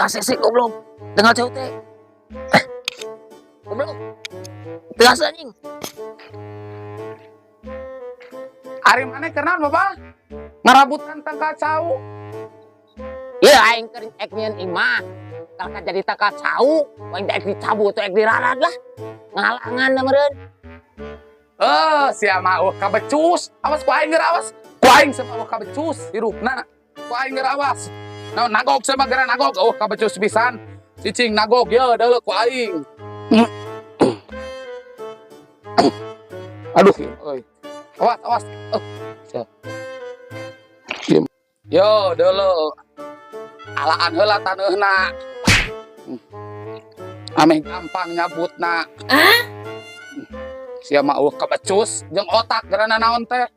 Teu ACC, goblok. Tangkal cau teh. Eh, goblok. Teu AC, anjing. Ari maneh keur naon, Bapak? Ngarabutan tangkal cau. Ieu aing keur ek nyieun imah. Kalau jadi tangkal cau, aing teh ek dicabut ek dirarad lah. Ngahalangan da meureun. Eh, sia mah euweuh kabecus. Awas ku aing geura, awas. Ku aing sama euweuh kabecus hirupna. Ku aing geura, awas. Nah, nagog sama geura nagog, euweuh kabecus pisan. Cicing nagog ye deuleu ku aing. Aduh, euy. Awas, awas. Eh, sia. Diem. Yo, deuleu. Alaan heula taneuhna. Ameh gampang nyabutna. Sia mah euweuh kabecus jeung otak geura naon teh.